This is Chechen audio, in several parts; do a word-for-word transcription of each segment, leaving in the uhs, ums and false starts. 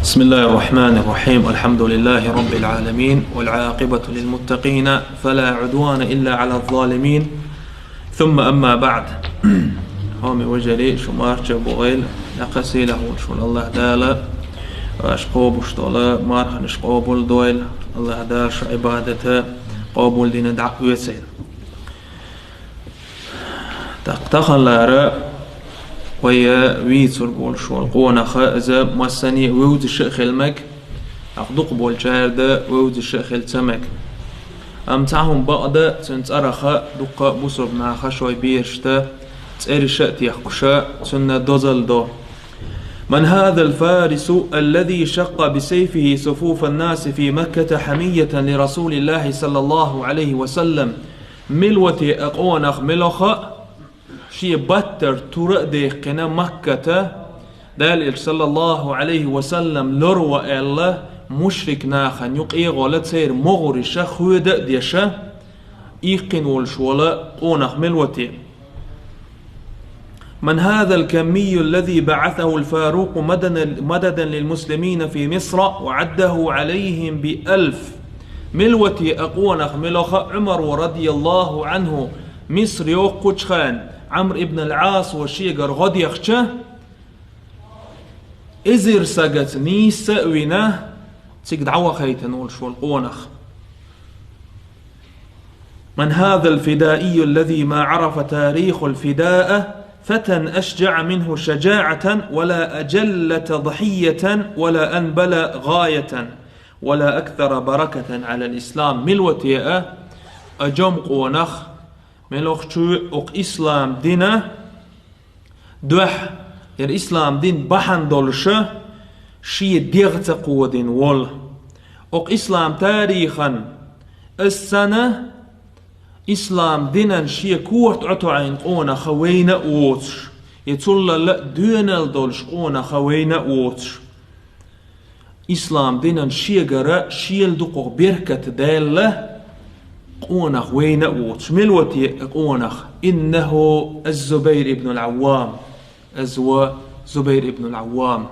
بسم الله الرحمن الرحيم. الحمد لله رب العالمين، والعاقبة للمتقين، فلا عدوان إلا على الظالمين. ثم أما بعد. Хьоме вежарий, шу марча богӀийла, нахъа сийлахь волчу Аллаха Дала, аша кхобуш долу марханаш къобал дойла, Аллаха Дала шу Ӏибадата къобал дина дӀа а оьцийла. ТӀаккха таханлера вай вийцург волуш волу къонаха иза массане а вевзаш а хила мега, тӀаккха дукха болчара дан вевзаш а хила ца мега. Амма цхьа хӀума бакъда, цуьнан цӀарах дуккха а бусург наха шой берашта цӀераш а техкуша, цунна дозалла до. من هذا الفارس الذي شق بسيفه صفوف الناس في مكة حمية لرسول الله صلى الله عليه وسلم؟ Мила ву те а къонах, мила ву хаьа, шен баттара тур а даьккхина Макката, Дала Элча, саллаллаху Ӏалайхи ва саллам, лор ву аьлла, мушрик нахана юкъе а гӀолла, церан могӀарша хоьда а деша, иккхина волуш волу къонах мила ву те? من هذا الكمي الذي بعثه الفاروق مددا، مددا للمسلمين في مصر وعده عليهم بألف؟ Мила ву те а къонах, мила ву хаьа, Ӏумар ву, радияллаху Ӏанху, Миср йоккхучу хенахь, Ӏамр ибн ал-Ӏас ву шегара гӀо дехча, эзар сагаца нийса а вина, цига дӀавахийтина волуш волу къонах. من هذا الفدائي الذي ما عرف تاريخ الفداء فتى أشجع منه شجاعة ولا أجل تضحية ولا أنبل غاية ولا أكثر بركة على الإسلام؟ Мила ву те а, а жима къонах, мила ву хьа оцу ислам дина дуьхьа, яра ислам дин бахьана долуша, шен дегӀ ца кховдийна волу? Оцу ислам тарихана аса санна, ислам динан шен корта Ӏотоьхна къонах вайна а воцуш, я цул а доьналла долуш къонах вайна а воцуш. Ислам динан шегара шел дукхах беркат даьлла къонах вайна а воцуш. Мила ву те а къонах? إنه الزبير بن العوام. Иза ву Зубайр ибн ал-Ӏаввам.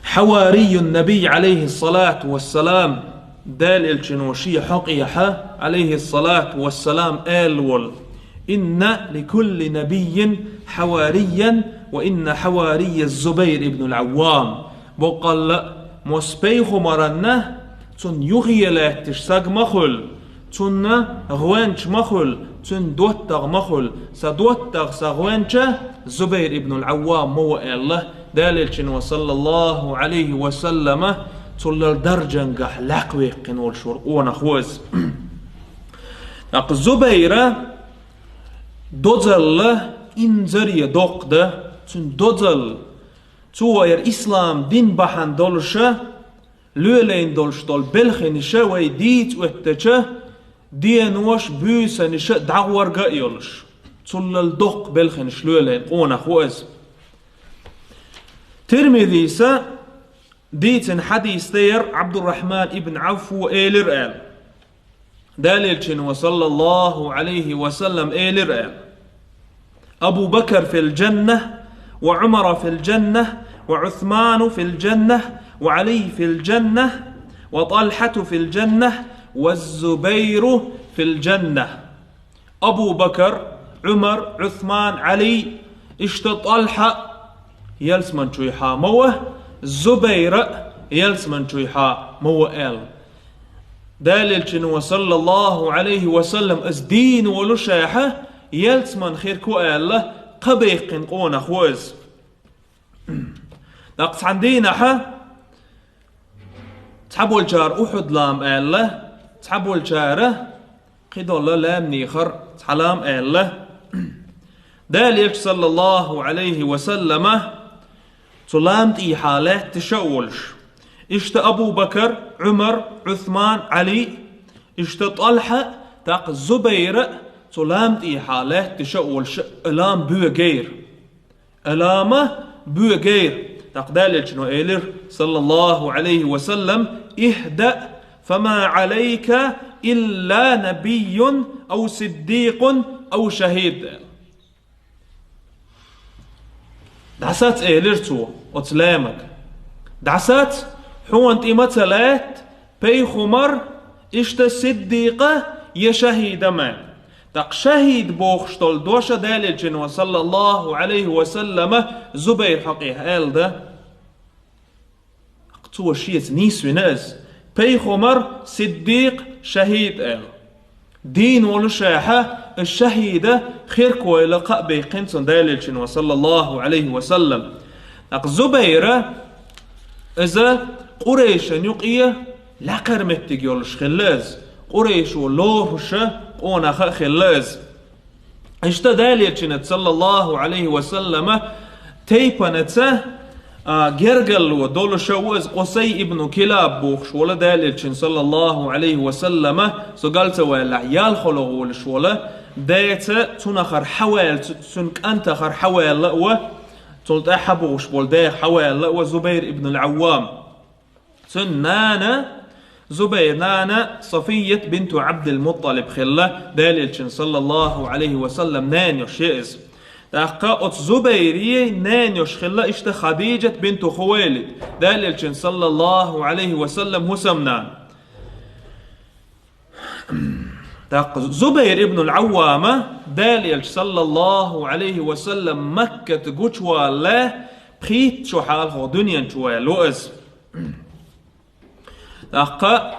حواري النبي عليه الصلاة والسلام. Дала Элчано шен хьокъехьа, Ӏалайхи ссалату вассалам, аьлла волу: إن لكل نبي حواريا وإن حواري الزبير بن العوام. Боккъалла а, массо а пайхамарна цунна юххе лаьтташ саг ма хуьлу, цунна гӀоьнча ма хуьлу, цуьнан доттагӀа ма хуьлу. Сан доттагӀа, сан гӀоьнча Зубайр ибн ал-Ӏаввам ма ву аьлла, Дала Элчано, саллаллаху Ӏалайхи ва саллама, цул даржангахь лакхваьккхина волуш вара къонах ву иза. ТӀаккха Зубайра дозалла инзаре доккха да, цуьнан дозалла, цо яра ислам дин бахьана долуша, лелийна долуш долу белханаша вай дийца оьттача, денош, буьйсанаша дӀагӀорга а йолуш, цул доккха белханаш лелийна къонах ву иза. Тирмизиса дийцина хьадис ду яра, Ӏабдуррахьман ибн Ӏавфа элира аьлла. Дала Элчано, саллаллаху Ӏалайхи ва саллам, элира аьлла: أبو بكر في الجنة، وعمر في الجنة، وعثمان في الجنة، وعلي في الجنة، وطلحة في الجنة، والزبير في الجنة. Абу Бакар, Ӏумар, Ӏусман, Ӏали, иштта ТӀалхьа ялсманчуьйхьа ма ву, Зубайра ялсманчуьйхьа ма ву аьлла. Дала Элчано, саллаллаху Ӏалайхи ва саллам, иза дийна волушехь, ялсман хир ву аьлла, кхаъ баьккхина къонах ву иза. ТӀаккха цхьана дийнахьа цхьаболчара Ухьуд-лам аьлла, цхьаболчара кхидолу лаьмнехара цхьа лам аьлла. Дала Элча, саллаллаху Ӏалайхи ва саллама, цу лам тӀехьа лаьтташ а волуш, иштта Абу Бакар, Ӏумар, Ӏусман, Ӏали, иштта ТӀалхьа, тӀаккха Зубайра цу лам тӀехьа лаьтташ а волуш, лам боьгийра. Лама боьгийра. ТӀаккха Дала Элчано элира, саллаллаху Ӏалайхи ва саллам: اهدأ فما عليك إلا نبي أو صديق أو شهيد. «ДӀасац», — элира цо оцу лаьмага. «ДӀасац, хьуна тӀе ма ца лаьтта пайхамар, иштта сиддикъа я шахӀида ма». ТӀаккха шахӀид бохуш долу дош а Делан Элчано, саллаллаху Ӏалайхи ва саллама, Зубайр хьокъехь аьлла дан. Цо шеца нийсвина иза: «Пайхамар, сиддикъ, шахӀид», — аьлла. Дийна волуш ахьа, иза шахӀида хиркойла кхаъ баьккхина цунна Делан Элчано, саллаллаху Ӏалайхи ва саллам. ТӀаккха Зубайра иза Къурайшан юкъе лакхара меттиг йолуш хилла иза. Къурайшо лорхуша къонаха а хилла иза. Иштта Делан Элчанаца, саллаллаху Ӏалайхи ва саллама, тайпанаца, а, гергарло долуша ву иза, Къусай ибн Килаб бохуш волу Делан Элчана, саллаллаху Ӏалайхи ва саллама, со гал ца ваьллахь, ялхолгӀа волуш волу, деца цунахара хьаваьлла, цу-, цуьнан кӀантахара хьаваьлла а ву, цул тӀаьхьа бохуш болу деха хьаваьлла а ву Зубайр ибн ал-Ӏаввам. Цуьнан нана, Зубайр нана Сафият бинту Ӏабдил-Мутталиб хилла, Делан Элчана, саллаллаху Ӏалайхи ва саллам, нана йош я иза. ТӀаккха оцу Зубайран нана йош хилла иштта Хадижат бинту Хувайлид, Делан Элчана, саллаллаху Ӏалайхи ва саллам, хӀусамнана. ТӀаккха Зубайр ибн ал-Ӏаввама Делан Элча, саллаллаху Ӏалайхи ва саллам, Макката гучувалале пхийтта шо хьалха дуьнен чу ваьлла ву иза. ТӀаккха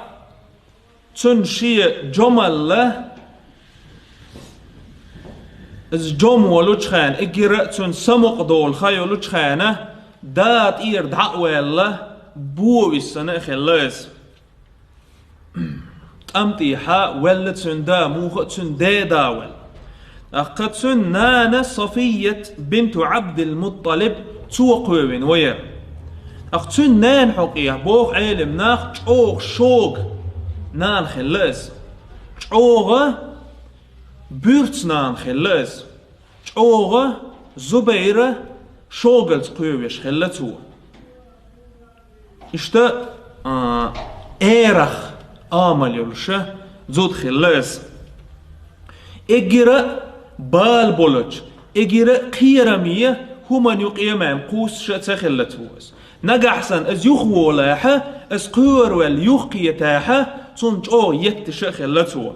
цуьнан шен жомалла, иза жома волучу хенахь, эггара а цуьнан самукъа долу хан йолучу хенахь, да тӀера дӀа а ваьлла, бо виссина а хилла иза. ТӀам тӀехьа ваьлла цуьнан да, муха а цуьнан деда ваьлла. ТӀаккха цуьнан нана Сафият бинту Ӏабдил-Мутталиб, цо кхоьвина ву яра. ТӀаккха цуьнан нана хьокъехь боху Ӏелам наха чӀогӀа шога нана хилла иза. ЧӀогӀа буьрца нана хилла иза. ЧӀогӀа Зубайра шогалца кхоьвеш хилла цо. Иштта, а, эрах амал йолуша зуда хилла иза. Эггара а бала болчу, эггара а кхераме хӀуманна юкъе ма кхуссуш а ца хилла цо иза. Нагахь санна иза юхаволахь, иза кхоьрувелла юхакхетахь, цунна чӀогӀа етташ а хилла цо.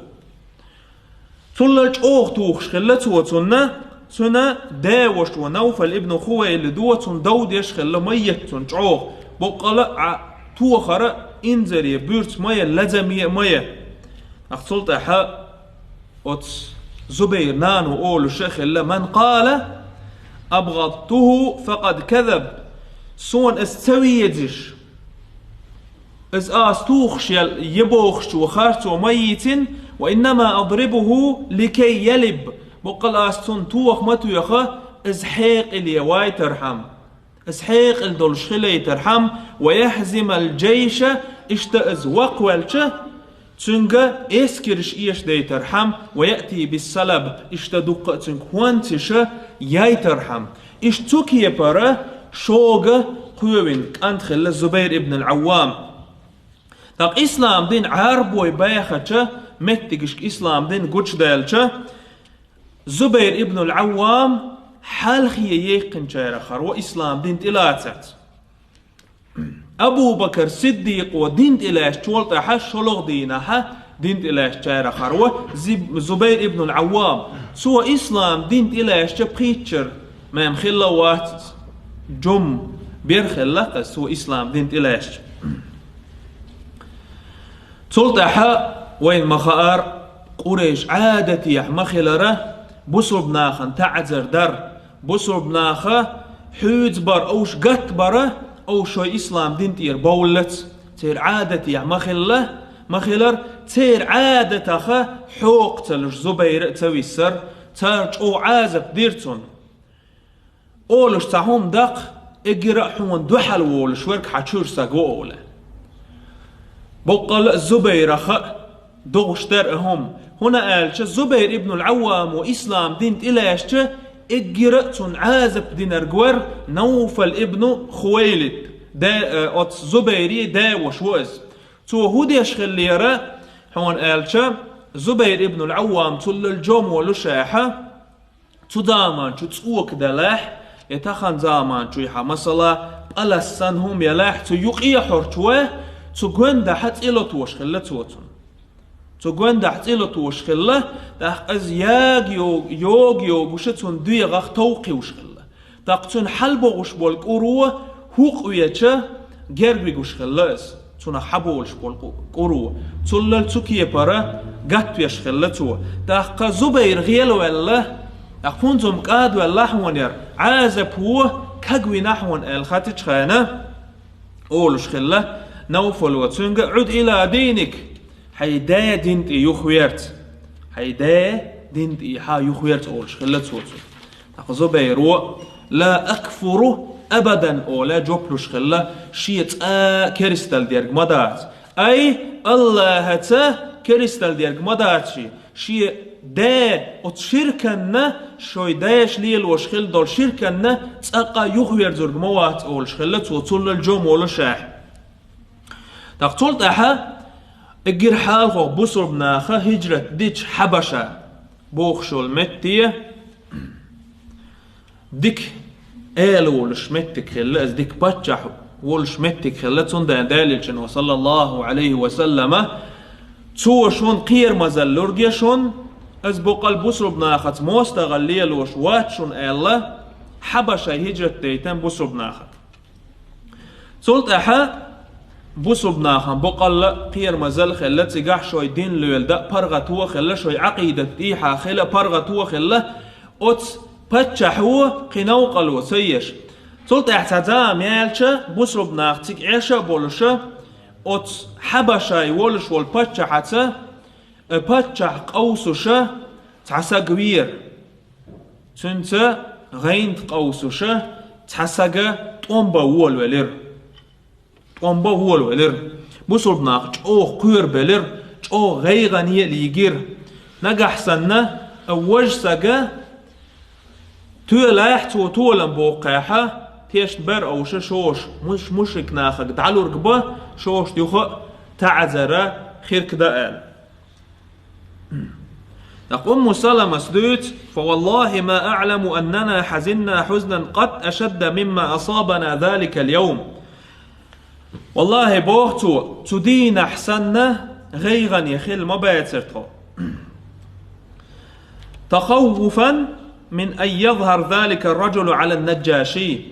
Цулла чӀогӀа тухуш хилла цо цунна, цуьнан деваша ву Навфал ибн Хувайлид ву, цунна дов деш хилла, ма етта цунна чӀогӀа. Боккъала а тохара инзаре буьрца ма я, лазаме а ма я. Ахь цул тӀаьхьа оцу Зубайр нано олуш а хилла: «Ман къала: абгӀадтуху, факъад казаб». Суна аса ца везаш, иза аса тухуш ял-, я бохучо харцо ма йийцина, ва иннама адрибуху ликай ялиб, боккъала аса цунна тоха ма тоьху, иза хьекъале вайтархьама, иза хьекъал долуш хилийтархьама, ва яхзимал джайша, иштта иза вакхавелча, цуьнга эскарш эшадайтархьама, ва яъти биссалаб, иштта дуккха а цуьнга хӀонцаша яйтархьама. Иштта цу кепара шога кхоьвина кӀант хилла Зубайр ибн ал-Ӏаввам. ТӀаккха ислам дин Ӏарбой баьхача меттигашка ислам дин гучудаьлча, Зубайр ибн ал-Ӏаввам хьалхе яьккхинчарах хир ву ислам дин тӀелацарца. Абу Бакр Сиддикъо дин тӀелаьцначул тӀаьхьа шолгӀа дийнахьа дин тӀелаьцначарах хир ву Зиб-, Зубайр ибн ал-Ӏаввам. Цо ислам дин тӀелаьцча пхийтта шера ма хилла вац иза. Жума бер хилла-кх иза цо ислам дин тӀелаьцча. Цул тӀаьхьа вайна ма-хаара, Къурайш Ӏадатехь ма хилара бусурба нахана таӀзар дар, бусурба наха хьуьйцу бар, овш гатта бара, овш шой ислам дин тӀера бовллац. Церан Ӏадатехь ма хилла, ма хилар, церан Ӏадатаха хьокха ца луш Зубайра а ца виссар, цара чӀогӀа Ӏазап дира цунна. Олуш цхьа хӀума даккха, эггара а хьуна дуьхьал волуш верг хьан чуьра саг ву олу. Боккъала а Зубайраха а догӀуш дара и хӀума, хӀунда аьлча Зубайр ибн ал-Ӏаввамо ислам дин тӀелаьцча, эггара а цунна Ӏазап динарг вара Навфал ибн Хувайлид, да-, э, оцу Зубайре деваша ву иза. Цо хӀун деш хиллера, хьуна аьлча, Зубайр ибн ал-Ӏаввам цуллал жома волуш ахьа, цу заманчу цӀока далахь, Тахан заман чуйхьа, масала, пӀалас санна хӀума ялахь, цу юкъе хьорчве, цу гондахьа цӀи лотош хилла цо цунна. Цу гондахьа цӀи лотош хилла, тӀаккха из яга йо-, йога йогуша цунна дегӀах тов кхуьуш хилла. ТӀаккха цуьнан хьалабогӀуш болу кӀуро хӀукъ веча герга вигуш хилла из. Цунах хьаболуш болу кӀу-, кӀуро. Цуллал цу кепара гатвеш хилла цо. ТӀаккха Зубайр гӀелаваьлла, тӀаккха хӀунзам кӀадваьлла хьуна яра, Ӏазап ву, кагвина хьуна аьлла хатичхьана, олуш хилла Навфало цуьнга: «Ӏуд ила дийник, хьайн даь дин тӀе юхаверца, хьайн даь дин тӀехьа юхаверца», олуш хилла цо цуьнга. ТӀаккха Зубайро: «Ла акфуру абадан», олий жоп луш хилла, шен цкъа а керистал дерг ма дац. Ай, Аллахьаца керистал дерг ма дац шен. Шен даь оцу ширканна, шой дайша лелош хилла долу ширканна цкъа а юхаверзург ма вац, олуш хилла цо, цуллал жом волушехь. ТӀаккха цул тӀаьхьа эггара хьалхо бусурба наха хӀижрат дича Хьабаша бохуш йолу метте, дика эла волуш меттиг хилла, иза дика паччахь волуш меттиг хилла, цундела Делан Элчано, саллаллаху Ӏалайхи ва саллама, цо шун кхерамазалла лург я шун, иза боккъал бусурба нахаца мостагӀалла лелош вац шун аьлла, Хьабашай хӀижрат дайтан бусурба нахаца. Цул тӀаьхьа бусурба нахана боккъалла кхерамазалла хилла, цигахь шой дин лоьла даа паргӀато а хилла, шой Ӏакъидат дехьа хила паргӀато а хилла, оцу паччахьо кхин новкъарло ца еш. Цул тӀаьхьа цхьа зама яьлча, бусурба нах цига Ӏеша а болуша, оцу Хьабашай волуш волу паччахьаца, э, паччахь къовсуша цхьа саг вера. Цуьнца гӀайнта къовсуша цхьа сага тӀом бан волавелира. ТӀом бан волавелира. Бусурба нах чӀогӀа кхоьрубелира, чӀогӀа гӀайгӀане а лийгира. Нагахь санна, а, важа сага тоьлахь, цо толам боккхахьа, тешна бара овша шоша, муш-, мушрик нахага дӀалург бан, шоша юха а таӀзар хирг дан аьлла. ТӀаккха Умму Саламас дуьйцу: «Фа валлахи ма аӀламу аннана хьазинна хьузнан къат ашадда мимма асабана заликал йовм». Валлахи, боху цо, цу дийнахь санна гӀайгӀане хилла ма бацара тхо. «Тахаввуфан мин ан язхар залика раджулу Ӏалан Наджаши».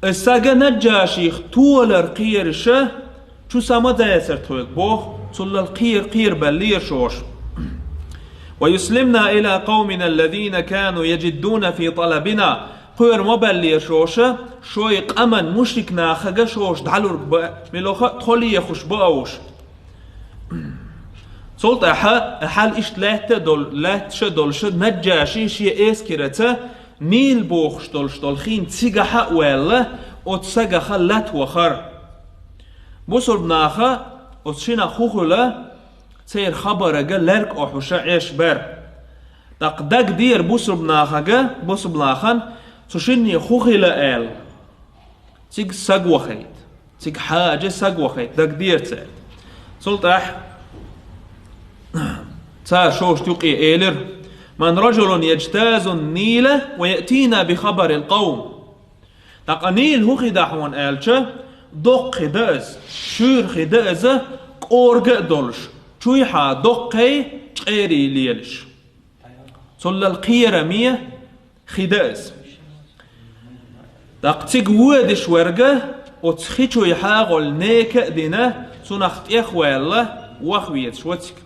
И сага Наджаших толар кхераша, чу са ма дацара тхоьга боху, цуллал кхера-кхерабеллера шоша. «Ва юслимна ила къавмина аллазина кану яджиддуна фи талабина». Кхера ма баьллера шоша, шой къаман мушрик нахага шоша дӀалург бан, милоха а тхо лехуш бан овша. Цул тӀаьхьа, хьал иштта лаьтта а долу, лаьтташа а долуша, Наджаши шен эскараца Нил бохуш долуш долу хин цигахьа а ваьлла, оцу сагаха латвахара. Бусурба наха оцу шинах хӀун хила, церан хабарага лаьрга охьуша Ӏеш бара. ТӀаккха дагадеара бусурба нахага, бусурба нахана цу шинне хӀун хила аьлла. Цига саг вахийта. Цига хьаьжа саг вахийта дагадеара цаьрга. Цул тӀаьхьа цара шовшта юкъе элира: «Ман раджулун яджтазун Нила ва яътина би хабарил къавм». ТӀаккха Нил хӀун хи да хьуна аьлча, доккха хи да иза, шуьйра хи да иза, кӀорга а долуш, чуйхьа доккхий чкъерий лелаш. Цуллал кхераме хи да иза. ТӀаккха цига водаш верг оцу хи чуй хьагӀолла нека а дина, цунах тӀехваьлла, ваха везаш вациг.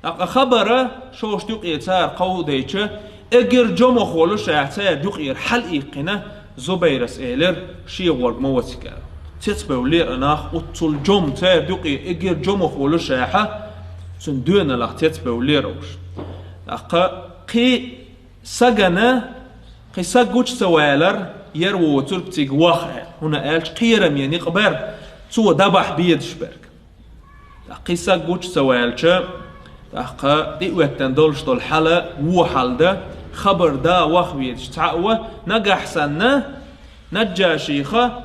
ТӀаккха хабара шовшта юкъе цара кховдайча, эггара жомах волуш а цара юкъера хьалаиккхина, Зубайрас элира, шен гӀорг ма вациг аьлла. Цецбевллера а нах, оццул жом цара юкъе эггара жомах волуш а, цуьнан доьналлах цецбевллера уьш. ТӀаккха кхин сагана, кхин саг гучу ца валар, яра воцург цига ваха аьлла, хӀунда аьлча кхераме некъ бара, цо дӀабахьа безаш берг. ТӀаккха кхин саг гучу ца ваьлча, тӀаккха тӀеоьттина долуш долу хьала вон хьал дан, хабар дан ваха везаш цхьаъ ван, нагахь санна, Наджашиха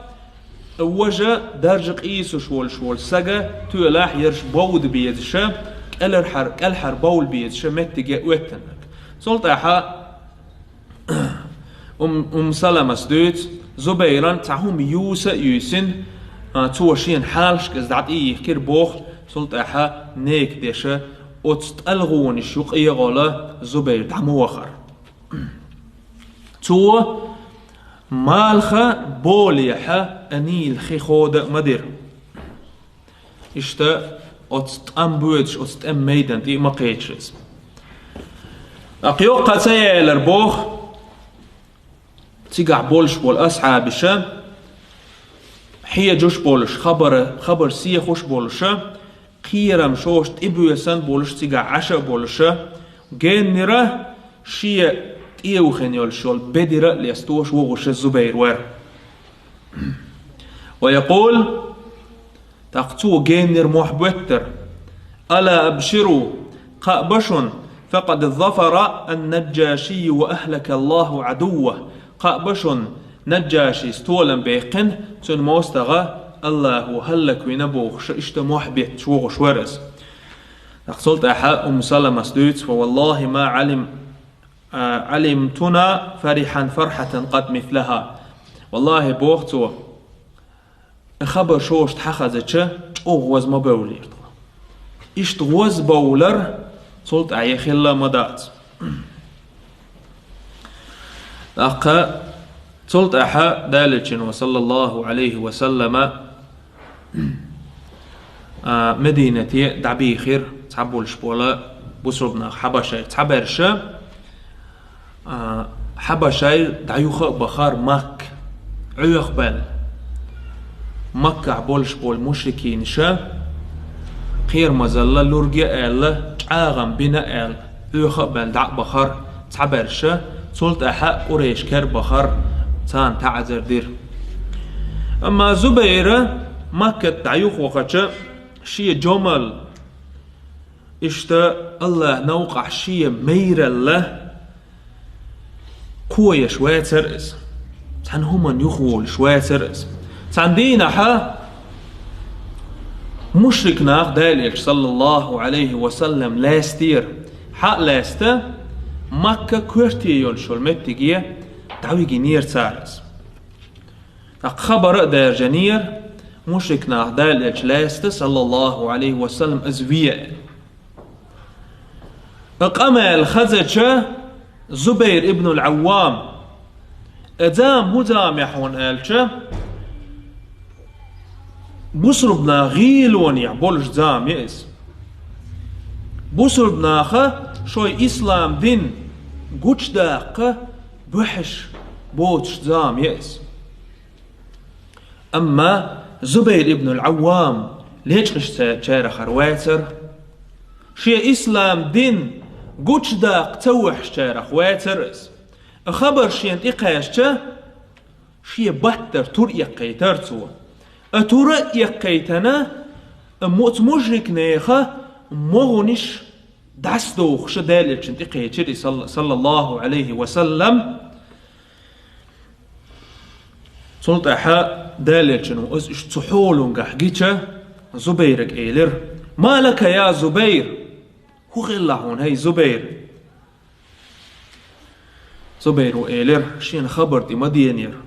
важа даржа къийсуш волуш волу сага тоьлахь ерш бовда безаша, кӀелхьар-, кӀелхьара бовла безаша меттиге оьттинарг. Цул тӀаьхьа Ум, Ум Саламас дуьйцу, Зубайран цхьа хӀума юса а юьйсина, а, цо шена хьалхашка иза дӀатӀайихкира боху, цул тӀаьхьа нека деша, оцу тӀалгӀонаш юкъа егӀола Зубайр дӀа ма вахара. Цо малха болехьа Анийла хи хода а ма дира. Иштта оцу тӀам боьдуш, оцу тӀем майдан тӀе а ма кхечира иза. ТӀаккха йоккха ца ялар боху, цигахь болуш болу асхьабиша, хьежуш болуш, хабара, хабар сехуш болуша, кхерам шоша тӀебоьсан болуш, цигахь Ӏаша а болуша, геннира шен тӀеухина йолуш йолу бедира а лестош вогӀуша Зубайр вара. Ва якъул, тӀаккха цо геннира мохь боьттара: «Ала абширу, кхаъ ба шуна, факъад зафара ан-Наджашийю ва ахлака Аллаху Ӏадуввах, кхаъ ба шуна, Наджашис толам баьккхина, цуьнан мостагӀа Аллахо хӀаллаквина», бохуша, иштта мохь бетташ вогӀуш вара иза. ТӀаккха цул тӀаьхьа Умму Саламас дуьйцу: «Фа валлахи ма Ӏалим-, а, Ӏалимтуна фарихьан фархьатан къат мислаха». Валлахи, боху цо, и хабар шоша тӀехьахезча, чӀогӀа гӀоза ма бевллера тхо. Иштта гӀоза бовлар цул тӀаьхьа хилла ма дац. ТӀаккха цул тӀаьхьа Далечуьнга, саллаллаху Ӏалайхи ва саллама, а, Мединате дӀабийхира цхьаболуш бола бусурбанах хьабашайра цхьаберша, а, хьабашайра дӀаюха а бахара Макка, Ӏоьхабаьлла. Маккахь болуш болу мушрикинаша, кхерамазалла лурге а аьлла, чӀагӀам бина а аьлла, Ӏоьха а баьлла дӀа а бахара цхьаберша, цул тӀаьхьа а Къурайш кер бахара царна таӀзар дира. Амма Зубайра Маккат дӀаюхавахача, шен жомал, иштта Аллахь новкъахь шен майралла кхоеш вацара иза. Цхьана хӀуманна юхаволуш вацара иза. Цхьана дийнахьа мушрик нах Дала Элча, саллаллаху Ӏалайхи ва саллам, лаьстера. Хьа а лаьста, Макка коьрте йолуш йолу меттиге дӀавигинера цара иза. ТӀаккха хабар а даьржинера, мушрик нах Дала Элча лаьста, саллаллаху Ӏалайхи ва саллам, иза ве аьлла. И къамел хазача, Зубайр ибн ал-Ӏаввам, и зама хӀун замехь ву аьлча, бусурбанах гӀийлонехь болуш зама я иза. Бусурбанаха шой ислам дин гучудаккха буьхьаш боцуш зама я иза. Амма Зубайр ибн ал-Ӏаввам лечкъаш ца-, чарахара вацара. Шен ислам дин гучудаккха ца вуьхьаш чарах вацара иза. И хабар шена тӀекхаьчча, шен баттара тур эккхийтара цо. И тура а эккхийтина, и муц мушрикнеха могӀанаш дӀасадохуша Дала Элчана тӀекхечира и, салла-, саллаллаху Ӏалайхи ва саллам. Цул тӀаьхьа Дала Элчано иза иштта цу хьолангахь гича, Зубайрага элира: «Ма лака, я Зубайр? ХӀун хилла хьуна, хӀай Зубайр?» Зубайро элира, шена хабар тӀе ма денера: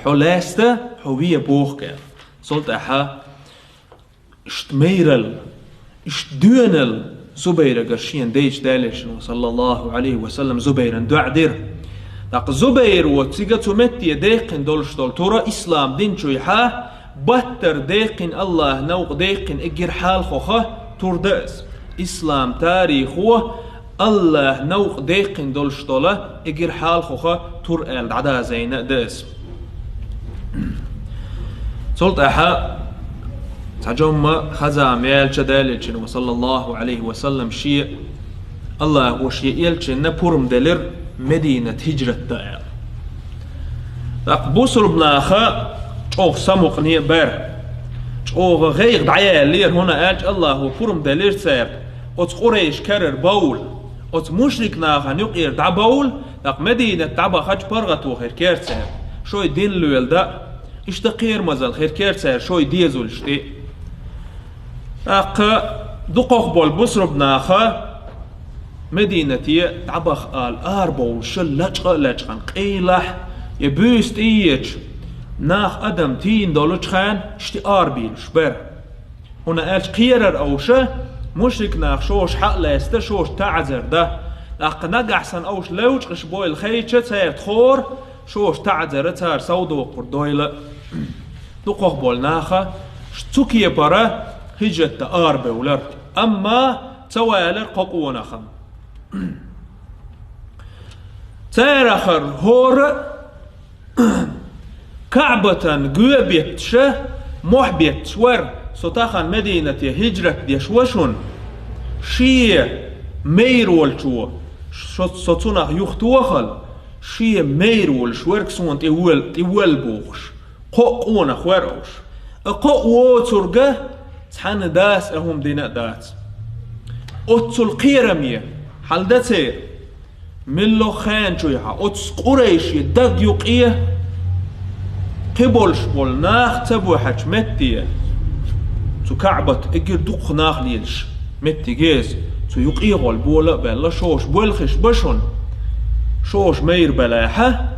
«Хьо лаьста, хьо ве боху», – аьлла. Цул тӀаьхьа иштта майралла, иштта доьналла Зубайрагара шена дайча Дала Элчано, саллаллаху Ӏалайхи ва саллам, Зубайран доӀа дира. ТӀаккха Зубайро цига цу метте даьккхина долуш долу тура ислам дин чуьйхьа, баттара даьккхина, Аллахь новкъа даьккхина эггара хьалхоха тур да иза. Ислам тарихо Аллахь новкъа даьккхина долуш долу эггара хьалхоха тур аьлла дӀадазийна а да иза. Цул тӀаьхьа цхьа жомма хаза ма яьлча Дала Элчано, саллаллаху Ӏалайхи ва саллам, шен Аллахо шен Элчанна пурам делира Мединат хӀижрат дан аьлла. ТӀаккха бусурбанаха чӀогӀа самукъане а бара. ЧӀогӀа гӀайгӀа дӀаяьллера, хӀунда аьлча Аллахо пурам делира цаьрга, оцу Къурайш керара бовла, оцу мушрик нахана юкъера дӀабовла, тӀаккха Мединат дӀабахача паргӀато хир кера цаьрга, шой дин лоьла дан а, иштта кхерамазалла хир кера цаьрга шой дезалш тӀе а. ТӀаккха дукхах болу бусурбанаха Мединате дӀабаха ала арабовлуш лачкъа а лачкъана, къайлахь я буьйса тӀееча, нах, адам тийна долчу хенахь шти арабийлуш бара. ХӀунда аьлча кхерар овш, мушрик нах шоша хьа а лаьцна, шоша таӀзар дан. ТӀаккха нагахь санна овш левчкъаш бойла хилча, цара тхора шоша таӀзар а, цара совдоккхур дойла а. Дукхах болу наха цу кепара хӀижрат дан арабевлира, амма ца валира кхо къонах-м. Царахара хӀора КаӀбатан гоьбетташ, мохь бетташ вара, со тахана Мединате хӀижрат деш ва шуна, шен майра волчо, со, со цунах юхатохал, шен майра волуш верг суна тӀе вол-, тӀе волла бохуш. Кхо а къонах вара уьш. А кхо а воцург цхьана дас а хӀума дина а дац. Оццул кхераме хьал дан церан. Милла хенчуьйхьа оцу къурайшийн даг юкъе кхин болуш болу нах ца бухьачу метте, цу КаӀбат эггара дукха нах лелаш меттиг иза, цу юкъе гӀолла бола а баьлла, шоша боьлхуш ба шуна, шоша майра балахьа,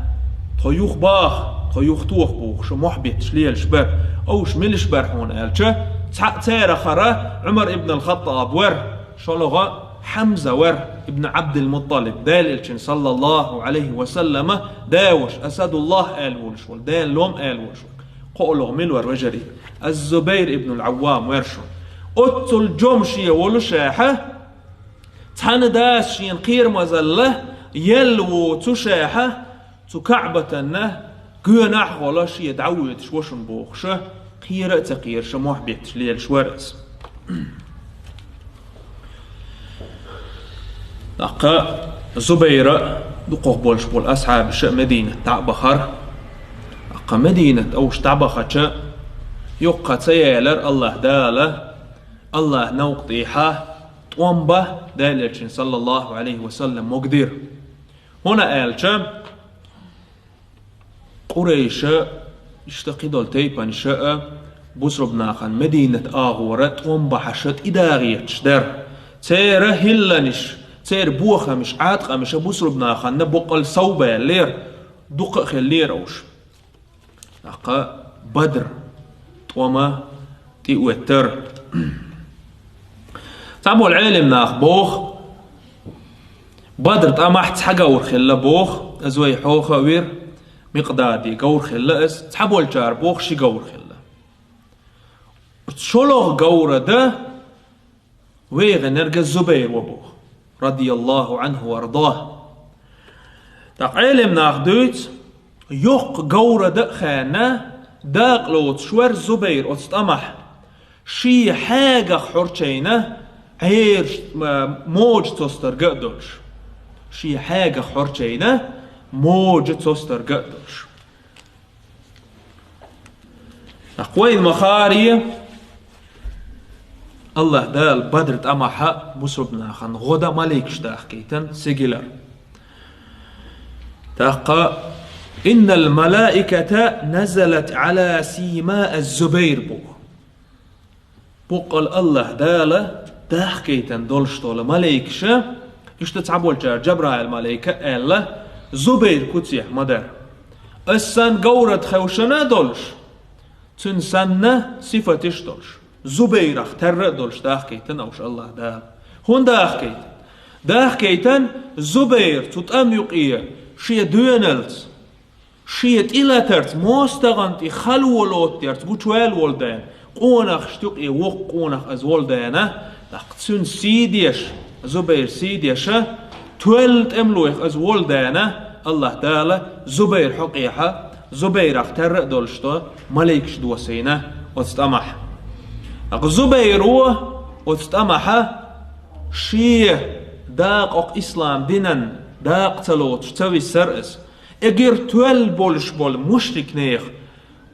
тхо юхабаха, тхо юхатоха бохуш, мохь бетташ лелаш бара. Овш милаш бара хьуна аьлча, цхьаъ царахара Ӏумар ибн ал-ХаттӀаб вара, шолгӀа Хьамза вара ибн Ӏабдил-МутӀалиб, Делан Элчанан, саллаллаху Ӏалайхи ва саллама, да ваша, Асадуллах аьлла волуш волу, Делан лом аьлла волуш волу. КхоалгӀа мила вара, вежарий? Аз-Зубайр ибн ал-Ӏаввам вара шуна. Оццул жом шен волушехьа, цхьана дас шена кхерамазалла елла воцушехьа, цу КаӀбатанна гоьнахь а гӀолла шен дӀавоьдуш ва шуна бохуша, кхера а ца кхераша, мохь бетташ лелаш вара иза. ТӀаккха Зубайра а, дукхах болуш болу асхьабаша а Мединат дӀа а бахара. ТӀаккха Мединат овш дӀабахача, йоккха ца ялара Аллах Дала, Аллах новкъа тӀехьа тӀом бан Делан Элчанан, саллаллаху Ӏалайхи ва саллам, могадира. ХӀунда аьлча, Къурайша, иштта кхидолу тайпанаша а, бусурба нахана Мединат агӀора тӀом бахьаша тӀедагӀийташ дара. Церан хӀилланаш, церан бохамаш, Ӏаткъамаша бусурба нахана боккъал совбаьллера, дукха а хиллера уьш. ТӀаккха Бадр тӀома тӀеоьттара. Цхьаболу Ӏелим нах боху, Бадр тӀамахь цхьа говр хилла боху, иза вай хьоха а вира, Микъдадин говр хилла иза, цхьаболчара боху, ши говр хилла. ШолгӀа говра дан вегӀинарг Зубайр ва боху, радияллаху Ӏанху ва ардаху. ТӀаккха Ӏелим нах дуьйцу, йоккха говра дан а хенна, дакъа лоцуш вара Зубайр оцу тӀамахь. Шен хьагах хьорчайна Ӏераш, м-, моджа цостарга а долуш. Шен хьагах хьорчайна моджа цостарга а долуш. ТӀаккха вайна ма-хаъара, Аллах Дала Бадр тӀамахьа бусурба нахана гӀо дан маликаш дахкийтина сигилар. ТӀаккха: «Иннал малаиката назалат Ӏала сима аз-Зубайр», – бу. Боккъал Аллах Дала дахкийтина долуш долу малайкаша, иштта цхьаболчара Джабраил малайка аьлла, Зубайр куцехь ма дара. Ас санна говрат хевшина а долуш, цуьнан санна сифаташ а долуш, Зубайрах тарра а долуш дахкийтина уьш Аллах Дала. ХӀунда дахкийтина? Дахкийтина Зубайр цу тӀам юкъе шен доьналц, шен тӀелатарца, мостагӀан тӀе хало лоттаярца гучуваьлла волу дена, къонахашна юкъе воккха къонах иза волу дена, тӀаккха цуьнан сий деш, Зубайран сий деша, тоьлла тӀемалойх иза волу дена, Аллах Дала Зубайран хьокъехьа, Зубайрах тарра а долуш до, малайкаш досийна оцу тӀамахь. ТӀаккха Зубайро оцу тӀамахьа шен дакъа, ислам динан дакъа ца лоцуш ца висира иза. Эггара тоьлла болуш болу мушрикнех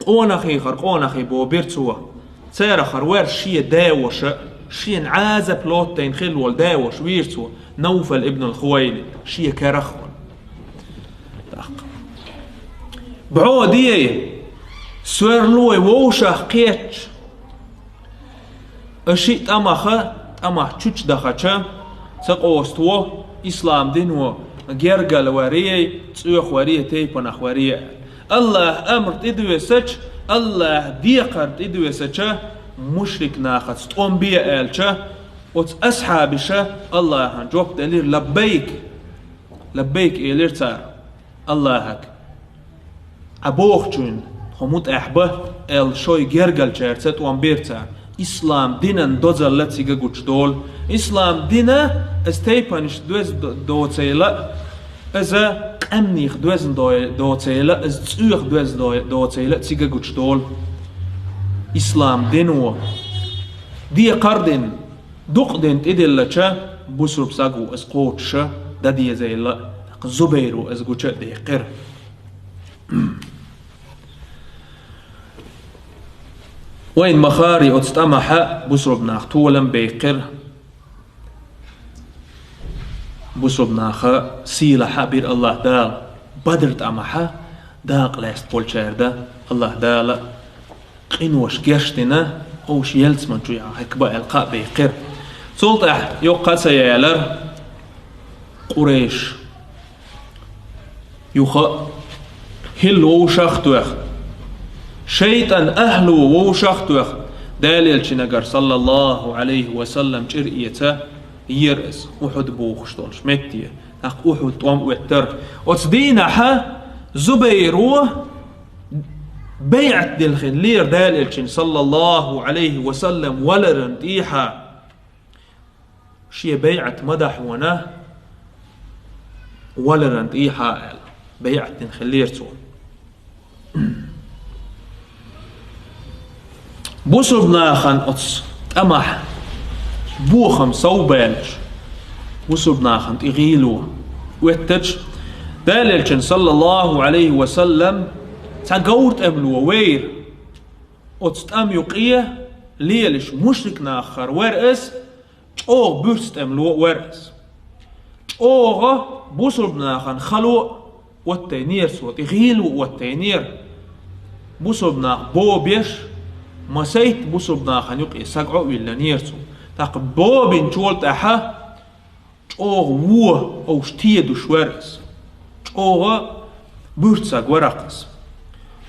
къонахехьара къонахий бобира цо. Царахьара вара шен даь-ваша, шена Ӏазап лоттийна хилла волу даь-ваша вийра цо, Навфал ибн ал-Хувайлид, шен карах волу. ТӀаккха: «БӀо де, соьралой вовшах кхетча, аш шиъ тӀамаха, тӀамах чучдахача, ца къоста во, Ислам дино гергала варий, цӀоьхьа варий, тайпанах варий. Аллахь амр тӀедоьссача, Аллахь декхар тӀедоьссача, мушрик нахаца тӀом бе аьлча, оцу асхьабаша Аллахьан жоп делира: «Лаббайк! Лаббайк!» — элира цара Аллахьага. «Ӏа бохучунна тхо мутӀахь ба», — аьлла, шоай гергалчаьрца тӀом бира цара. Ислам динан дозалла цига гучудолу. Ислам дина, иза тайпанаш доьзна до-, доцийла, иза къаьмнех доьзна дой-, доцийла, иза цӀоьхьа доьзна дой-, доцийла цига гучудолу. Ислам дино декхар дина, дукъ дина тӀедиллача, бусурба саг ву иза кхочуша дан дезийла, Зубайро иза гуча а деккхира. Вайн ма-хаъара, оцу тӀамехь бусурба нах толам беккхира. Бусурба наха сийлахь а бира Аллахь Дала. Бадр тӀамехь дакъа лаьцна болчаьрга Аллахь Дала къинош гечдина, уьш ялсамани чу яхьа хӀекхба аьлла кхаъ беккхира. Цул тӀаьхьа йоккха ца ялара Къурайш. Юха а хӀилла вовшах а тоьхна, шайтӀан ахьло вовшах а тоьхна, Дала Элчанагара, саллаллаху Ӏалайхи ва саллам, чӀир эца ера иза, Ухьуд бохуш долуш метте. ТӀаккха Ухьуд тӀом оьттара. Оцу дийнахьа Зубайро байӀат дилхина лера Дала Элчанна, саллаллаху Ӏалайхи ва саллам, валаран тӀехьа. Шен байӀат ма дахьа вана, валаран тӀехьа аьлла, байӀат дина хиллера цо. Бусурба нахана оцу тӀамехь бохам совбаьллаш, бусурба нахана тӀе гӀийло оьттача, Дала Элчанна, саллаллаху Ӏалайхи ва саллам, цхьа говр тӀемло вайра. Оцу тӀам юкъе лелаш мушрик нахахара вара иза, чӀогӀа буьрса тӀемло а вара иза. ЧӀогӀа бусурба нахана хало а оттайнера цо, тӀе гӀийло а оттайнера. Бусурба нах бобеш, масайтта бусурба нахана юкъе саг Ӏо а виллинера цо. ТӀаккха бобинчул тӀаьхьа чӀогӀа вон овш тедуш вара иза. ЧӀогӀа буьрса саг вара-кх иза.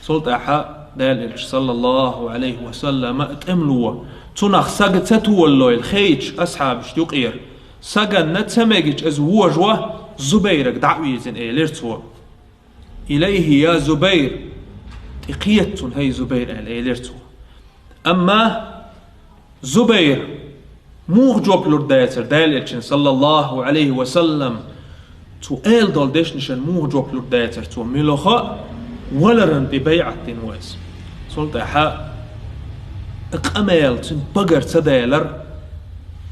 Цул тӀаьхьа Дала Элча, саллаллаху Ӏалайхи ва саллама, тӀемло, цунах сага ца толалойла хеташ асхьабашна юкъера, саганна ца мегича иза вожо, Зубайрага дӀа а вирзина, элира цо: «Илайхи, я Зубайр! ТӀе кхета цунна, хӀай Зубайр!» — аьлла, элира цо. Амма Зубайр муха жоп лур дацара Дала Элчанна, саллаллаху Ӏалайхи ва саллам, цо аьлла долу дешнашна муха жоп лур дацара цо, муьлхха а валаран тӀе байӀат дина ву иза. Цул тӀаьхьа къамел цуьнан пагар ца далар,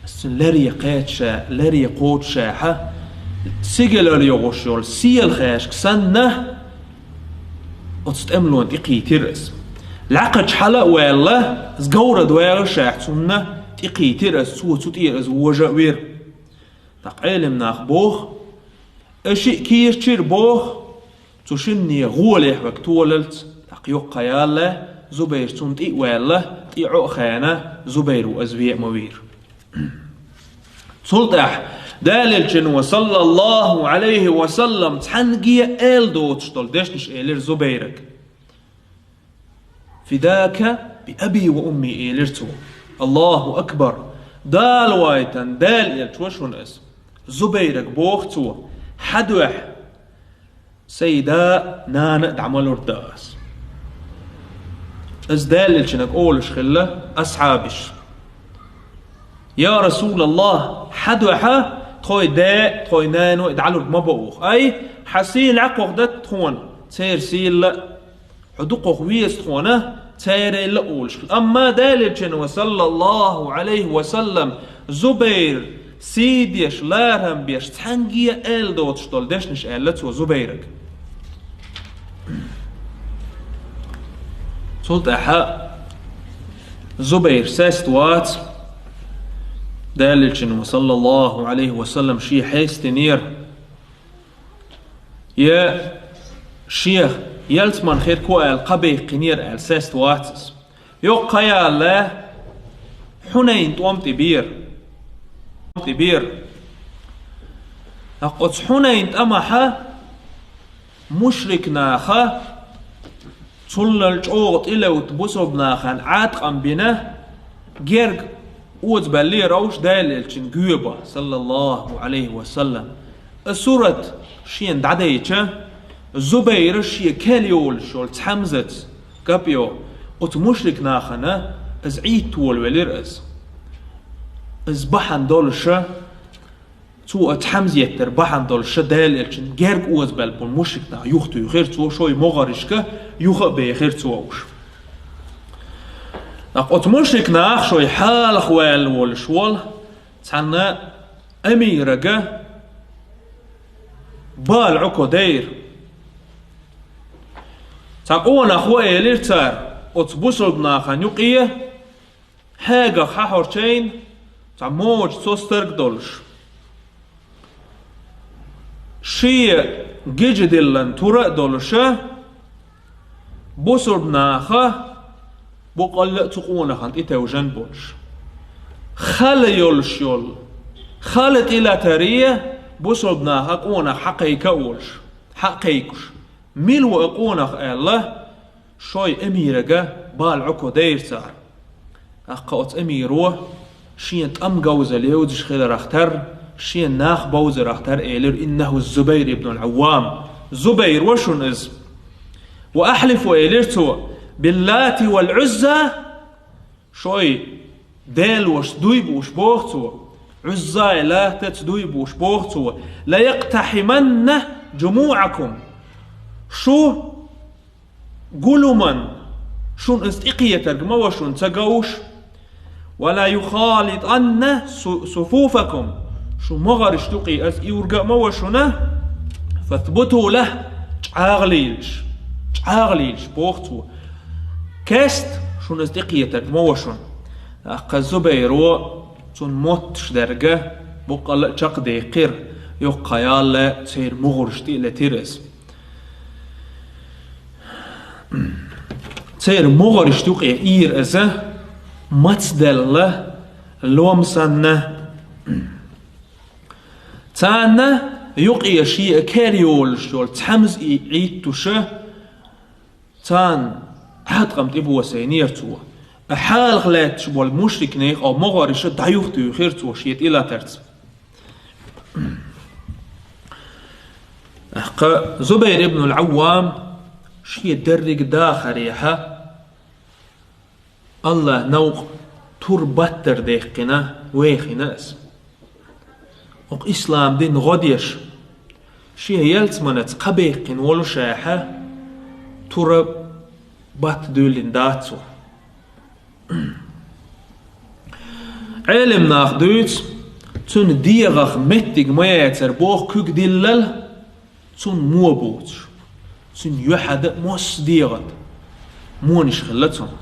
цуьнан ларе кхеташа, ларе кхочушехьа, сигалара йогӀуш йолу сийлахь хешка санна, оцу тӀемлонна тӀекхийтира иза. Лаькхачу хьала а ваьлла, иза говра дӀаваьллашехь, цунна тӀекхийтира иза, цо цу тӀера иза вожа а вира. ТӀаккха Ӏелам нах боху, и шиъ кийрачира боху, цу шинне гӀолехь вега толалц, тӀаккха йоккха ялла, Зубайр цунна тӀе а ваьлла, тӀе Ӏо а хаьна, Зубайр ву иза ве а ма вийра. Цул тӀаьхьа Дала Элчано, саллаллаху Ӏалайхи ва саллам, цхьаьнгге а аьлла доцуш долу дешнаш элира Зубайрага. «Фидака би аби ва умми», — элира цо. Аллаху акбар! Дала вайтан, Дала Элча ва шуна иза. Зубайрага боху цо: «Хьан дуьхьа?» Сайн да, нана а дӀа ма лур дан ас. Иза Дала Элчанга олуш хилла асхьабаш: «Я Расулаллах, хьан дуьхьа тхой да а, тхой нано а дӀалур ма бо оха. Ай, хьан сий лаькхох дат тхуна, церан сийла а, хьо дукхох веза тхуна, церайла а», — олуш хилла. Амма Дала Элчано, саллаллаху Ӏалайхи ва саллам, Зубайр сий деш, ларам беш, цхьаьнгге а аьлла доцуш долу дешнаш аьлла цо Зубайрага. Цул тӀаьхьа Зубайр саста вац, Дала Элчано, саллаллаху Ӏалайхи ва саллам, шен хьестинера, я шех ялсамани хир ку аьлла кхаъ баьккхинера аьлла саста вац иза. Йоккха ялла, Хьунайн тӀом тӀе бера. ТӀе бера. ТӀаккха оцу Хьунайн тӀамехь мушрик наха цуллал чӀогӀа тӀелевта бусалба нахана Ӏаткъам бина, герга озабаьллера уьш Делан Элчанна гоьба, саллаллаху Ӏалайхи ва саллам. И сурат шена дӀадайча, Зубайра шен кел йолуш йолу цхьамзаца, копьё, оцу мушрик нахана иза Ӏийта волавелира иза. Иза бахьана долуша, цо оцу цхьамза еттар бахьана долуша Делан Элчанна герга озабаьлла болу мушрик нах юхатуьйхира цо, шой могӀаршка юха а бехира цо уьш. ТӀаккха оцу мушрик нах шой хьалха ваьлла волуш волу цхьана амирага бала Ӏуко дайра. Цхьа къонах ву элира цара оцу бусалба нахана юкъе, хьегах хьахьорчайна цхьа могӀачу со старг долуш. Шен гича диллина тур а долуша, бусалба наха букъалла а цу къонахана тӀетевжина болуш. Хала йолуш йолу, хала тӀелатаре бусалба наха къонах хьакхайка а волуш, хьа а кхайкуш. Мила ву и къонах аьлла, шой амирага бала Ӏуко дайра цара. ТӀаккха оцу амиро шен тӀам говза левзаш хиларах тарра, шен нах бовзарах тарра элира: «Иннаху Зубайр ибн ал-Аввам». Зубайр ву шуна иза. «Ва ахьлифу», элира цо, «биллати вал Ӏузза», шой делошца дуй бууш боху цо, Ӏуззай, Латаца дуй бууш боху цо, «ла якътахьиманна жумуӀакум». Шу гулуман, шуна иза тӀекхетарг ма ву шуна ца говш, «ва ла юхалитанна су-, суфуфакум», шу могӀаршна юкъе иза иурга а ма ву шуна, «фасбуту лаху», чӀагӀлийлаш, чӀагӀлийлаш боху цо. Кеста шуна иза тӀекхетарг ма ву шуна. ТӀаккха Зубайро цунна мотташ дерга букъалла а чекхдеккхира, йоккха ялла церан могӀаршна тӀе а летира иза. Церан могӀаршна юкъе ийра иза, мацделла, лом санна. Царна юкъе шен а кер йолуш йолу цхьамза и Ӏийттуша, царна Ӏаткъам тӀебосийнера цо. Хьалха лаьтташ болу мушрикнех а могӀарша дӀаюхатуьйхира цо шен тӀелатарца. ТӀаккха Зубайр ибн ал-Аввам шен дерриг дахарехьа, АллахӀ новкъа тур баттар дехкина, вехина аса. Окху ислам дин гӀо деш, шен ялсаманаца кхабаьккхина волушехьа, тура батта дуьйлина дац цо. Ӏелам нах дуьйцу, цуьнан дегӀах меттиг ма яцара боху куьг диллал, цунна мо буцуш. Цуьнан юьхьада а мосса дегӀат монаш хилла цунна.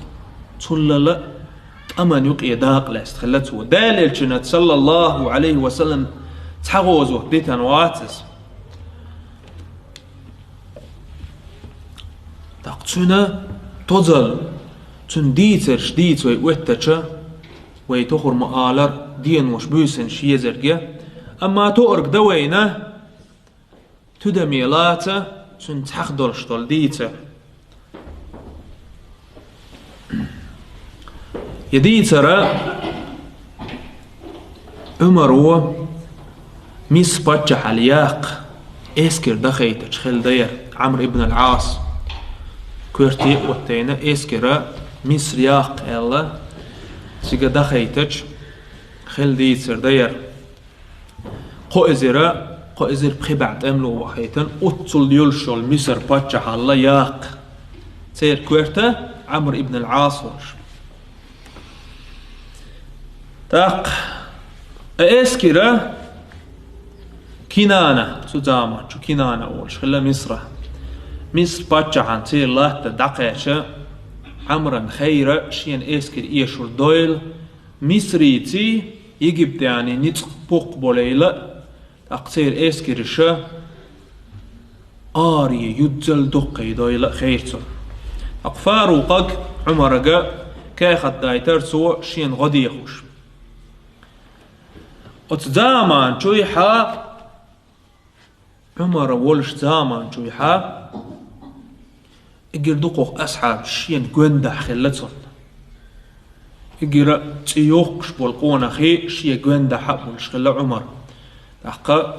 Цуллала а тӀаман юкъе дакъа лаьцна хилла цо. Делан Элчанна, саллаллаху Ӏалайхи ва саллам, цхьа гӀозот дитина вац иза. ТӀаккха цуьнан тозалла, цуьнан дийцарш дийца вай оьттача, вай тохур ма-аллара, денош буьйсанаш езарг я. Амма тоъарг дан вайна, тидаме лаца цуьнан цхьаъ долуш долу дийцар. И дийцара Ӏумаро Миср паччахьал яккха эскар дахайтачу хила даяр Ӏамр ибн ал-Ӏас. Коьрте а оттайна эскара Миср яккха аьлла, цига дахайтачу хила дийцар даяр. Кхо эзира, кхо эзира пхи бӀе тӀемало вахийтина, оццул йолуш йолу Миср паччахьалла яккха. Церан коьрта Ӏамр ибн ал-Ӏас волуш. ТӀаккха эскира Кинана, цу заманчу Кинана волуш хилла Мисра. Миср паччахьан церан латта дӀакхаьча, Ӏамран хайра шена эскира эшур дойла, Мисрийций, египтяний ницкъ пукх болайла, тӀаккха церан эскариша аре юззал дуккхий дойла а хейрцун. ТӀаккха Фарукъаг, Ӏумарага, кехат дайтар цо шена гӀо дехуш. Оцу заман чуйхьа Ӏумара волуш заман чуйхьа, эггара дукхах асхьабаш шена гондахь хилла цунна. Эггара цӀе йоккхуш болу къонахий шен гондахь а болуш хилла Ӏумар. ТӀаккха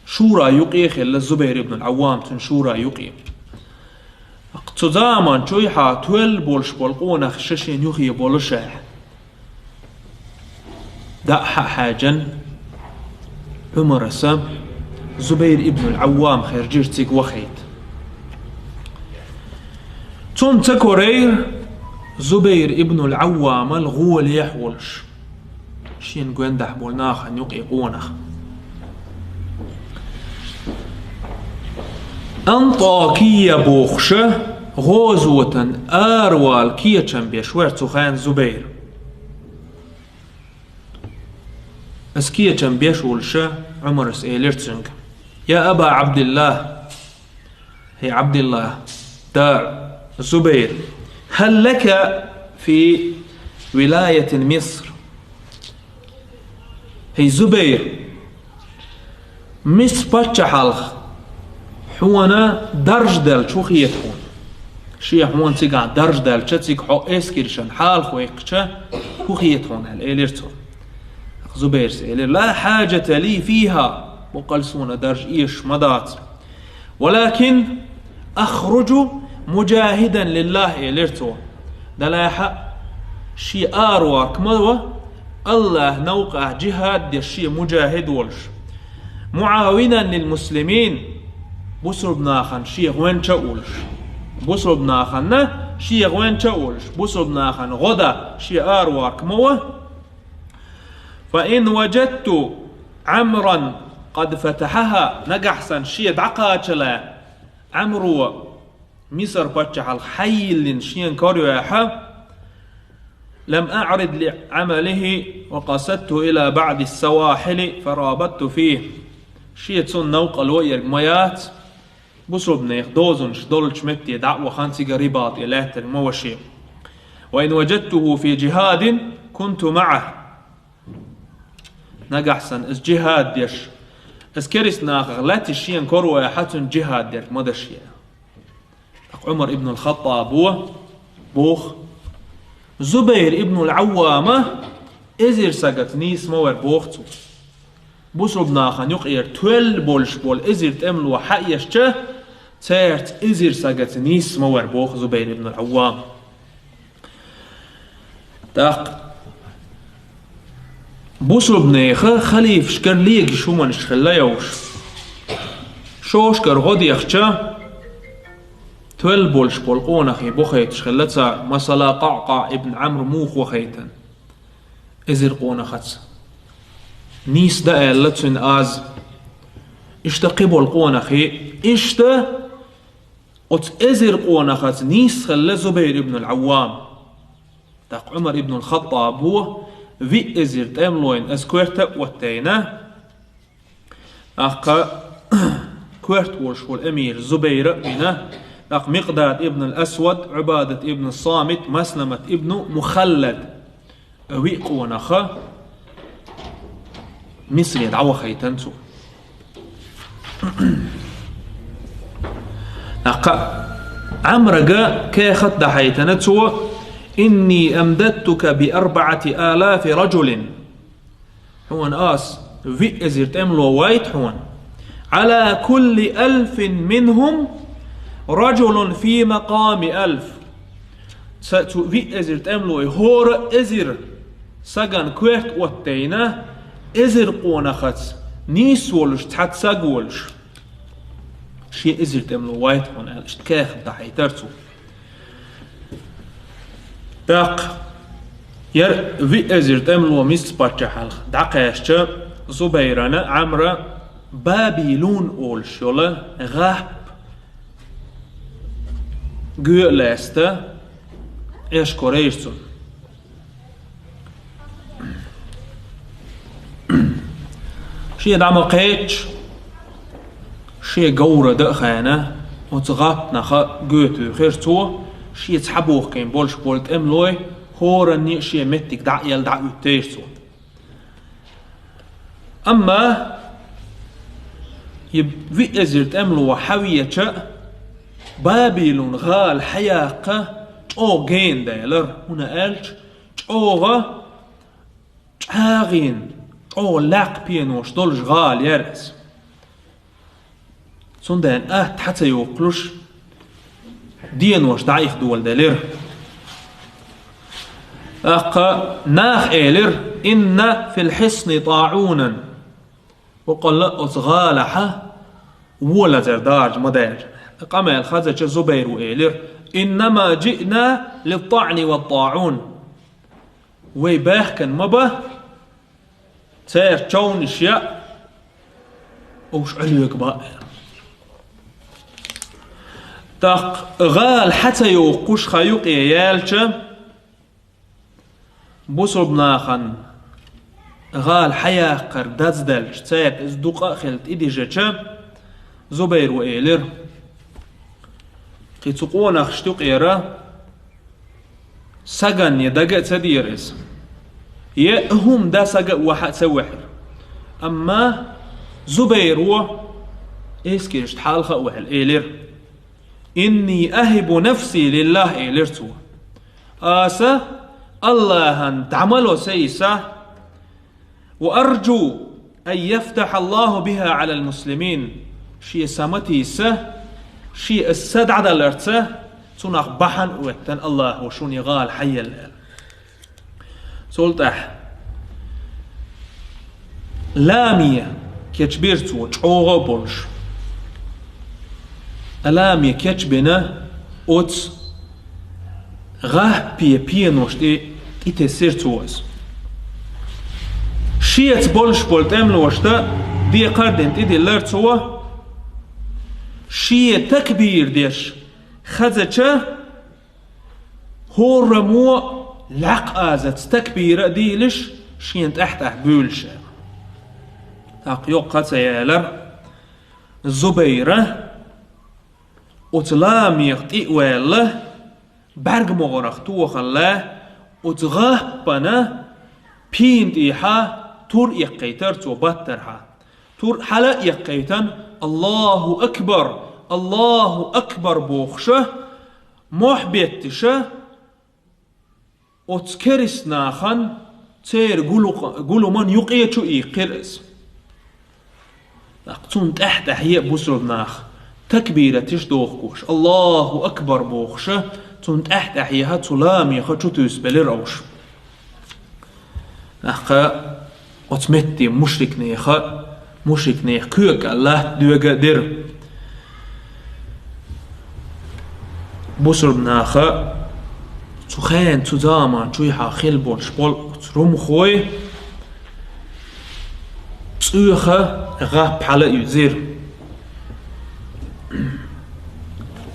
шура юкъе хилла Зубайр ибн ал-Ӏаввам, цуьнан шура юкъе. Цу заман чуйхьа тоьлла болуш болу къонахий шен юххе болуш а, дӀа а хьаьжна, Ӏумараса Зубайр ибн ал-Ӏаввам хержира цига вахийта. Цунна ца корайра Зубайр ибн ал-Ӏаввамал гӀолехь волуш шен гондахь болу нахана юкъе къонах. Антакия бохуша гӀозотан аравала кечам беш вара цу хенахь Зубайр. Ас кечам беш волуша Ӏумарас элира цуьнга: «Я Аба Ӏабдиллах, хӀей Ӏабдиллах, да Зубайр, хӀал лака фи вилаятин Миср?» ХӀей Зубайр, Миср паччахьалх хьуна дарж делча хӀун хета хьуна? Шен хьуна цигахь дарж делча, цига хьо эскаршна хьалха ваьккхича, хӀун хета хьуна аьлла, элира цо. Зубайрас элира: «Ла хьаджата ли фиха, боккъал суна дарж эшаш ма дац. Валакин ахруджу муджахидан лиллах», — элира цо. Делахь а шен араваккха ма ву, АллахӀан новкъахь джихад деш шен муджахид волуш, муӀавинан лил муслимин, бусурба нахана шен гӀоьнча а волуш. Бусурба нахана шен гӀоьнча а волуш, бусурба нахана гӀо дан шен араваккха ма ву. Фа ин ваджадту Ӏамран къад фатахьаха, нагахь санна шен дӀакхачале, Ӏамро Мисар паччахьалх хьайиллина шена карайохьа, лам аӀрид ли Ӏамалихи ва къасадту ила баӀди ссавахьили фарабатту фихи. Шен цунна новкъарло а ерг ма яц, бусурба нехан дозанаш долчу метте дӀа а вахана, цига рибат е лаьттарг ма ву шен. Ва ин ваджадтуху фи джихадин кунту маӀаху. Нагахь санна ас джихад деш, ас керста нахах лаьтташ шена карайохьа, цунна джихад дерг ма ду шена. ТӀаккха Ӏумар ибн ал-ХаттӀабо боху: «Зубайр ибн ал-Ӏаввама эзар сагаца нийса ма вара», — боху цо. Бусурба нахана юкъера тоьлла болуш болу эзар тӀемало хьаэшча, цаьрца эзар сагаца нийса ма вара, боху Зубайр ибн ал-Ӏаввам. ТӀаккха бусурба нехан халифашкара легаш хӀуманаш хилла йолуш, шошкара гӀо дехча, тоьлла болуш болу къонахий бохуьйтуш хилла цара, масала, КъаӀкъаӀ ибн Ӏамр муха вахийтина. Эзар къонахаца нийса дан аьлла цуьнан аз. Иштта кхин болу къонахий, иштта оцу эзар къонахаца нийса хилла Зубайр ибн ал-Ӏаввам. ТӀаккха Ӏумар ибн ал-ХаттӀабо виъ эзар тӀемалойн аса коьрта а оттайна, тӀаккха коьрта волуш волу эмир Зубайр а вина, тӀаккха Микъдад ибн ал-Асвад, Ӏубадат ибн Самит, Масламат ибн Мухаллад, виъ къонаха Мисре дӀавахийтина цо. ТӀаккха Ӏамрага кехат дахьийтина цо: «Инни амдаттука би арбаӀати алафи раджулин». Хьуна ас виъ эзар тӀемало вайта хьуна. «Ӏала кулли алфин минхум раджулун фи макъами алф». Ца-, цу виъ эзар тӀемалой хӀора а эзар сагана коьрта оттайна, эзар къонахаца нийса волуш цхьа саг волуш. Шен эзар тӀемало вайта хьуна аьлла, иштта кехат дахьийтира цо. ТӀаккха яра виъ эзар тӀемало Миср паччахьалх дӀакхаьчча, Зубайрана Ӏамра Бабилун олуш йолу гӀап гоьа а лаьцна, эшкарайра цунна. Шен дӀа ма кхетча, шен говра дан а хенна, оцу гӀаптанаха гоьтуьйхира цо, шен цхьабохкийна болуш болу тӀемалой хӀоранне а шен меттиг дӀа а елла дӀа а уьттийра цо. Амма И виъ эзар тӀемло хьавеча, Бабилон гӀала хьаяккха чӀогӀа гена даьлар, хӀуна аьлча, чӀогӀа чӀагӀйина, чӀогӀа лакха пенош долаш гӀала яр из. Цундела атта хьа ца йоккхалуш, денош дӀаиха доладелира. ТӀаккха наха элира: «إن في الحصن طاعونا». Бакъалла оцу гӀалахьа вон лазар даржа ма даьлча. Къамел хезача Зубайра элира: «إنما جئنا للطعن والطاعون». Вай баьхкина ма бац, церан човнаш яа, уьш Ӏуьллуьйга баа. ТӀаккха гӀала хьа ца йоккхуш хан юкъе яьлча, бусалба нахана гӀала хьаяккхар даздаьлча, цаьрга иза дукха а хилла тӀедижача, Зубайра элира: «Кхин цу къонахашта юкъера сагана дага а ца дера иза. Е хӀума дан сага а вахьа а ца вехьира». Амма Зубайра эскаршна хьалха а ваьлла элира: «إني أهب نفسي لله», — элира цо. «Аса Аллахьан дӀа ма ло сайн са, وأرجو أن يفتح الله بها على المسلمين». Шен са ма тийса, шен аса са дӀадаларца, цунах бахьана оьттан Аллахьо шуна гӀала хьаелла аьлла. Цул тӀаьхьа ламе кечбира цо, чӀогӀа а болуш. Ламе кечбина, оцу гӀаппе пенош тӀе тӀетессира цо иза. Шеца болуш болу тӀемалошта декхар а дина тӀедиллира цо, шен такбир деш хезача, хӀораммо лаькъазаца такбира а дийлаш, шена тӀаьхь-тӀаьхьа буьйлуш аьлла. ТӀаккха йоккха ца ялар Зубайра оцу ламех тӀе а ваьлла, бӀаьрг могӀарах тохалла, оцу гӀаппана пийна тӀехьа тур эккхийтар цо баттархьа. Тур хьала а эккхийтан: «Аллаху акбар! Аллаху акбар!» — бохуша, мохь беттиша, оцу керист нахана церан гулу-, гулуман юкъе чу иккхира иза. ТӀаккха цунна тӀаьхь-тӀаьхье а бусалба нах такбираташ дохкуш, «Аллаху акбар!» бохуша, цунна тӀаьхь-тӀаьхье а цу ламеха чу туьйсабелира уьш. ТӀаккха оцу метте мушрикнеха, мушрикнех коьга латта доьга а дира. Бусурба наха цу хенан, цу заман чуьйхьа хилла болуш болу оцу румхой цӀоьха гӀап хьала а юьзира.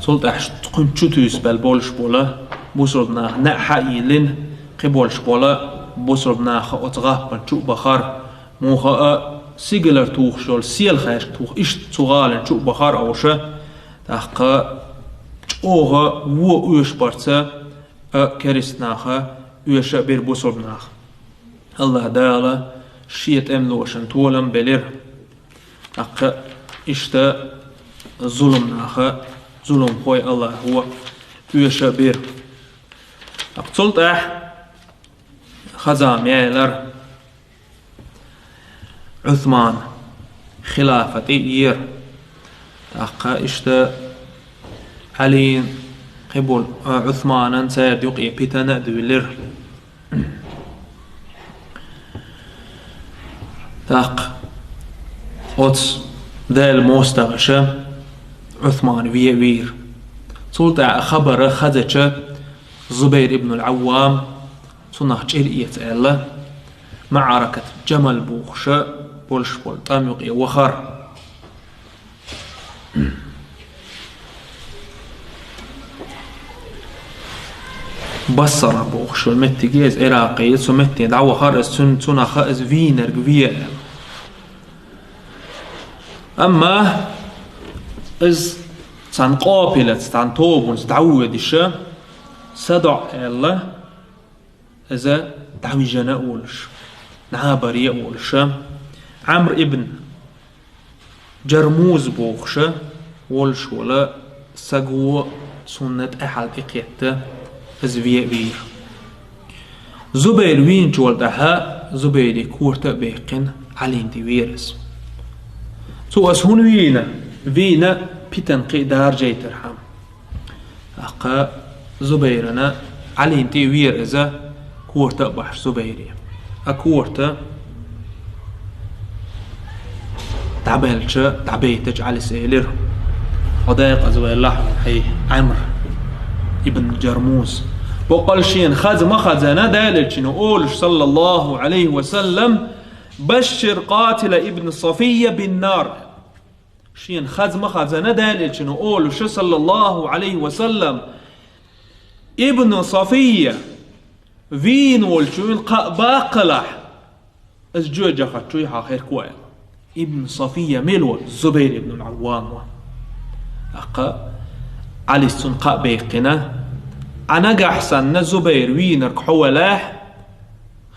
Цул тӀаьхьа кхуьнан чу туьйсабелла болуш болу бусурба наха неӀ хьа а йиллина, кхин болуш болу бусурба наха оцу гӀаппана чу а бахара, муха а сигалара тухуш йолу сийлахь хаьржа туха, иштта цу гӀалина чу а бахара уьш, тӀаккха чӀогӀа вон оьшуш барца а керист наха оьшуш а бира бусурба наха. АллахӀ Дала шен тӀемалошна толам белира. ТӀаккха иштта зулам наха, зуламхой АллахӀо оьшуш а бира. ТӀаккха цул тӀаьхьа хаза мелара Ӏусман хилафат тӀеэра. ТӀаккха иштта Ӏалин кхин болу, а, Ӏусманан цаьрда юкъе питана а дуьйлира. ТӀаккха оцу Делан мостагӀаша Ӏусман вен а вийра. Цул тӀаьхьа хабар хезача, Зубайр ибн ал-Ӏаввам цунах чӀир эца аьлла, маӀаракат Джамал бохуша болуш болу тӀам юкъе вахара. Басра бохуш йолу меттиге иза, Иракъе, цу метте дӀавахара иза, цун-, цунах иза вийнарг вен аьлла. Амма иза цхьана къопилаца, цхьана тобанца дӀавоьдуша, садоӀу аьлла, иза дӀавижина а волуш, набаре а волуша, Ӏамр ибн Джармуз бохуш волуш волу саго цунна тӀаьхьал тӀекхетта, иза вен а вийра. Зубайр вийначул тӀаьхьа Зубайре корта а баьккхина, Ӏалина тӀе веара иза. Цо иза хӀунда вийна? Вийна питана кхин а даржийтархьама. ТӀаккха Зубайрана Ӏалина тӀе веара иза, корта а бахьаш Зубайре. А корта дӀабаьлча, дӀабайтача Ӏалис элира: «Хьо декъаза ваьлла хьуна, хьай Ӏамр ибн Джармуз. Боккъал шена хаза ма хазана, Делан элчано олуш, саллаллаху Ӏалайхи ва саллам: „Башшир къатила ибн Сафия бин нар“». Шена хаза ма хазана, Делан элчано олуш, саллаллаху Ӏалайхи ва саллам: «Ибн Сафия вийна волчуьнга кхаъ баккхалахь, иза жоьжахатичуй хьан хир ву», — аьлла. Ибн Сафия мила ву? Зубайр ибн ал-Аввам ву. ТӀаккха Ӏалис цунна кхаъ баьккхина: «Ӏа нагахь санна Зубайр вийнарг хьо валахь,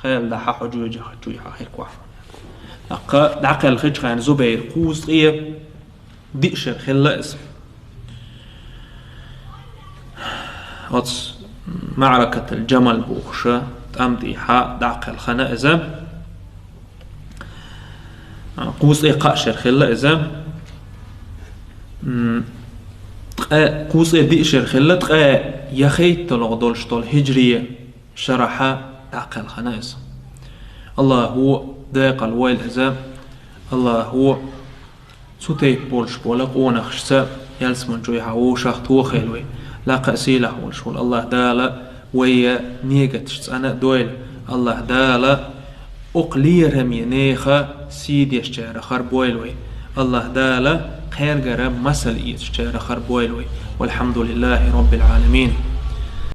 хала дахь, хьо жоьжахатичуй хьан хир ву». ТӀаккха дӀакхелхича хьайна Зубайр кхузткъе диъ шера хилла иза. Оцу МаӀракатул Джамал бохуш тӀам тӀехьа дӀакхелхина иза. Кхузткъе кхаа шера хилла иза. М, ткъе, кхузткъе диъ шера хилла, ткъе яхӀейтталгӀа долуш долу хӀиджрия шарахь дӀакхелхина иза. Аллахо декъала войла иза. Аллахо цу тайпа болуш болу къонахашца ялсаманчуй хьан вовшах тохийла вай. Лакха а, сийлахь волуш волу Аллах Дала вайн негаташ цӀана а дойла. Аллах Дала окху лераме нехан сий дешчарах бойла вай. Аллах Дала кхергара масал эцачарах бойла вай. Валхьамдулиллахи Роббил Ӏаламин.